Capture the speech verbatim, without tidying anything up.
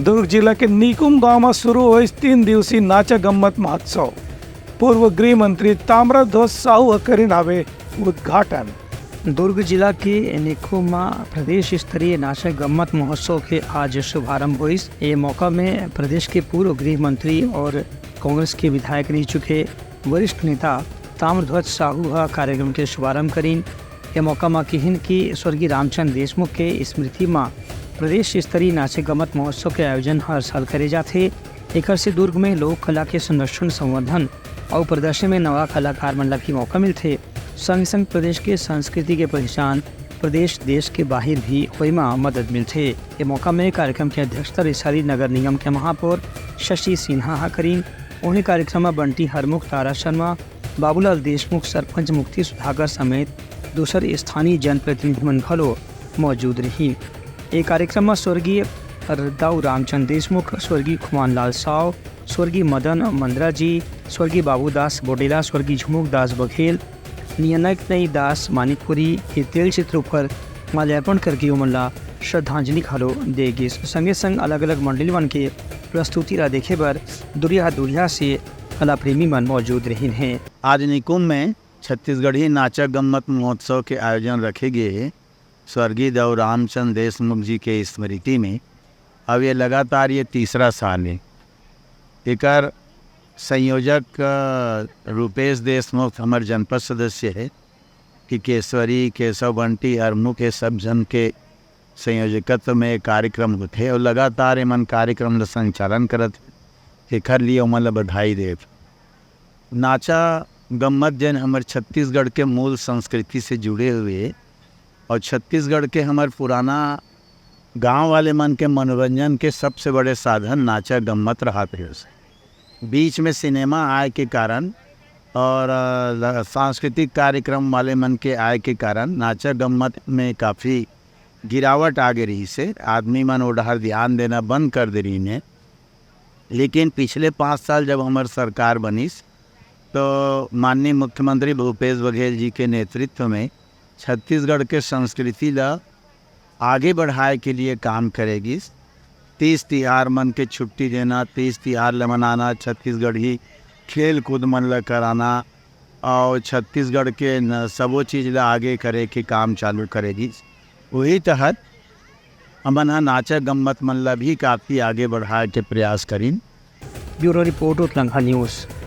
दुर्ग जिला के निकुम गांव म शुरू होइस तीन दिवसीय नाचा गम्मत महोत्सव। पूर्व गृह मंत्री ताम्रध्वज साहू ह करिन हावे उद्घाटन। दुर्ग जिला के निकुम म प्रदेश स्तरीय नाचा गम्मत महोत्सव के आज शुभारंभ होइस। ये मौका में प्रदेश के पूर्व गृह मंत्री और कांग्रेस के विधायक रह चुके वरिष्ठ नेता ताम्रध्वज साहू ह कार्यक्रम के शुभारंभ करिन। ये मौका म किहिन कि स्वर्गीय रामचंद्र देशमुख के स्मृति म प्रदेश स्तरीय नाचे गम्मत महोत्सव के आयोजन हर साल करे जाथे। एकर से दुर्ग में लोक कला के संरक्षण, संवर्धन अउ प्रदर्शन में नवा कलाकार मन ला भी मौका मिलथे। संग संग प्रदेश के संस्कृति के पहचान प्रदेश देश के बाहिर भी होय म मदद मिलथे। ये मौका में कार्यक्रम के अध्यक्षता रिसाली नगर निगम के महापौर शशि सिन्हा ह करिन। उन्हें कार्यक्रम म बंटी हरमुख, तारा शर्मा, बाबूलाल देशमुख, सरपंच मुक्ति सुधाकर समेत दूसर स्थानीय जनप्रतिनिधि मन घलो मौजूद रहिन। ए कार्यक्रम म स्वर्गीय दाऊ रामचंद देशमुख, स्वर्गीय खुमान लाल साव, स्वर्गीय मदन मंदरा जी, स्वर्गीय बाबूदास बोडेला, स्वर्गीय झुमुक दास बघेल, नियनक नई दास मानिकपुरी के तेल चित्र ऊपर माल्यार्पण करके ओमन ला श्रद्धांजलि घलो दे गिस। संगे संग अलग-अलग मंडली मन के प्रस्तुति ला देखे बर दुरिहा-दुरिहा से कला प्रेमी मन मौजूद रहिन हे। आज निकुम में छत्तीसगढ़ी नाचा गम्मत महोत्सव के आयोजन रखे गे हे। स्वर्गीय दाऊ रामचंद देशमुख जी के स्मृति में अब ये लगातार ये तीसरा साल हे। एकर संयोजक, अ, रूपेश देशमुख हमर जनपद सदस्य हे, टिकेश्वरी, केशव बंटी, हरमुख, ये सब झन के संयोजकत्व में ये कार्यक्रम होथे और लगातार एमन कार्यक्रम ल संचालन करत हे। एखर लिए ओमन ल बधाई देत। नाचा गम्मत जेन हमर छत्तीसगढ़ के मूल संस्कृति से जुड़े हुए और छत्तीसगढ़ के हमर पुराना गांव वाले मन के मनोरंजन के सबसे बड़े साधन नाचा गम्मत रहत हे। बीच में सिनेमा आय के कारण और, अ, ल-, सांस्कृतिक कार्यक्रम वाले मन के आय के कारण नाचा गम्मत में काफ़ी गिरावट आ गे रहिस हे। आदमी मन ओ डहर ध्यान देना बंद कर दे रहिन हे। लेकिन पिछले पाँच साल जब हमर सरकार बनिस, तो माननीय मुख्यमंत्री भूपेश बघेल जी के नेतृत्व में छत्तीसगढ़ के संस्कृति ला आगे बढ़ाए के लिए काम करे गिस। तीज तिहार मन के छुट्टी देना, तीज तिहार ल मनाना, छत्तीसगढ़ी खेल कूद मन ल कराना और छत्तीसगढ़ के न-, सबो चीज ल आगे करे के काम चालू करे गिस। वही तहत हमन ह नाचा गम्मत मन ल भी काफ़ी आगे बढ़ाए के प्रयास करिन। Bureau report, Utlangha news.